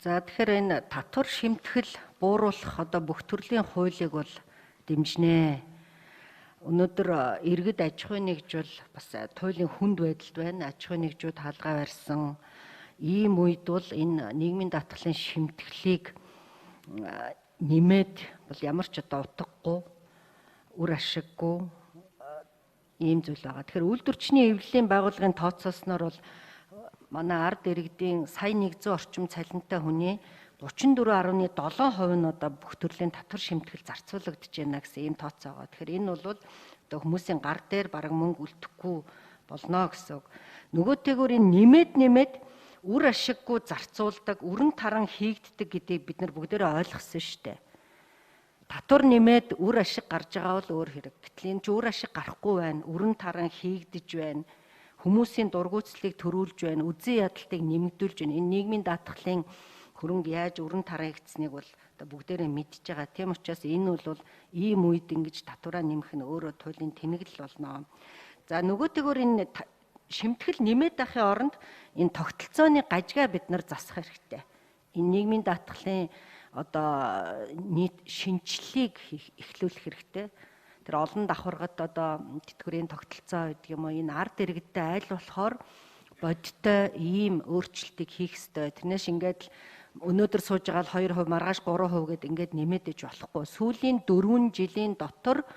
За, тэгэхээр энэ татвар шимтгэл бууруулах одоо бүх төрлийн хуулийг бол дэмжинэ. Өнөөдөр иргэд аж ахуйн нэгж бол бас туйлын хүнд байдалд байна. Аж ахуйн нэгжүүд хаалгаа барьсан. Ийм үед бол энэ нийгмийн даатгалын шимтгэлийг нэмээд бол ямар ч одоо утгагүй, үр ашиггүй ийм зүйл байгаа. Тэгэхээр үйлдвэрчний эвлэлийн байгууллагын тооцоолсноор бол манай ард иргэдийн сая 100 орчим цалинтай хүний 34.7% нь одоо бүх төрлийн татвар шимтгэл зарцуулагдаж байна гэсэн ийм тооцоо байгаа. Тэгэхээр энэ бол одоо хүмүүсийн гар дээр бараг мөнгө үлдэхгүй болно гэсэн үг. Нөгөөтэйгүүр энэ нэмээд үр ашиггүй зарцуулдаг, өрн таран хийгддэг гэдгийг бид нар бүгдээрээ ойлгосон шүү дээ. Татвар нэмээд үр ашиг гарч байгаа бол өөр хэрэг. Гэтэл энэ ч үр ашиг гарахгүй байна, өрн таран хийгдэж байна. Хүмүүсийн дургуутслыг төрүүлж байна, үзэн ядалтыг нэмэгдүүлж байна. Энэ нийгмийн даатгалын хөрөнгө яаж өрн тараагдсныг бол одоо бүгдээрээ мэдж байгаа. Тийм учраас энэ бол ийм үед ингэж татвараа нэмэх нь өөрөө туйлын тэнэглэл болно. За, нөгөөтэйгөр энэ шимтгэл нэмээд байхын оронд энэ тогтолцооны гажгаа бид нар засах хэрэгтэй. Энэ нийгмийн даатгалын одоо нийт шинчлэлийг эхлүүлэх хэрэгтэй. Тэр олон давхаргад одоо тэтгэврийн тогтолцоо гэдэг юм уу, энэ ард иргэдтэй айл болохоор бодиттой ийм өөрчлөлтийг хийх ёстой. Тэрнээс ингээд л өнөөдөр сууж байгаа л 2%, маргааш 3% гэд ингээд нэмээд иж болохгүй. Сүүлийн 4 жилийн дотор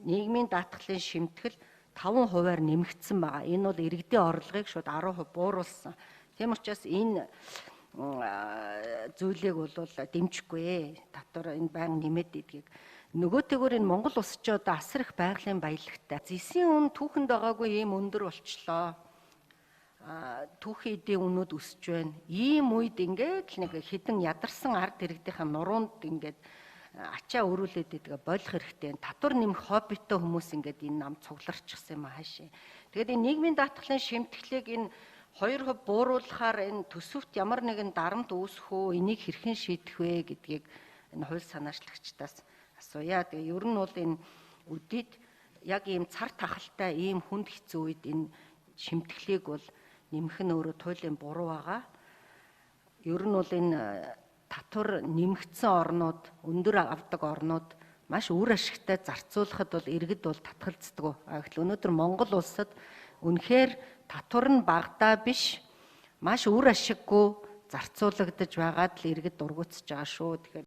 нийгмийн даатгалын шимтгэл 5%-аар нэмэгдсэн байгаа. Энэ бол иргэдийн орлогыг шууд 10% бууруулсан. Тийм учраас энэ зүйлийг бол дэмжихгүй. Татвар энэ байнга нэмээд идгийг. Нөгөөтэйгөр энэ Монгол улс ч одоо асар их байгалийн баялагтай. Зэсийн үн түүхэнд байгаагүй ийм өндөр болчлоо. Түүхийн эдийн үнүүд өсөж байна. Ийм үед ингээд л нэг хідэн ядарсан ард иргэдийнхаа нуруунд ингээд ачаа өрүүлээд идгээ болох хэрэгтэй. Татвар нэмэх хоббитой хүмүүс ингээд энэ нам цугларчихсан юм хаашаа. Тэгээд энэ нийгмийн даатгалын шимтгэлийг энэ 2% бууруулахаар энэ төсөвт ямар нэгэн дарамт үүсэх үү, энийг хэрхэн шийдэх вэ гэдгийг энэ хууль санаачлагчдаас асууя. Тэгээ ер нь бол энэ үдид яг ийм цар тахалтай ийм хүнд хэцүү үед энэ шимтгэлийг бол нэмэх нь өөрөө туйлын буруу байгаа. Ер нь бол энэ татвар нэмэгдсэн орнууд, өндөр авдаг орнууд маш үр ашигтай зарцуулахад бол иргэд бол татгалздаг. Гэтэл өнөөдөр Монгол улсад үнэхээр татвар нь багадаа биш, маш үр ашиггүй зарцуулагдаж байгаад л иргэд дургуутсаж байгаа шүү. Тэгэхээр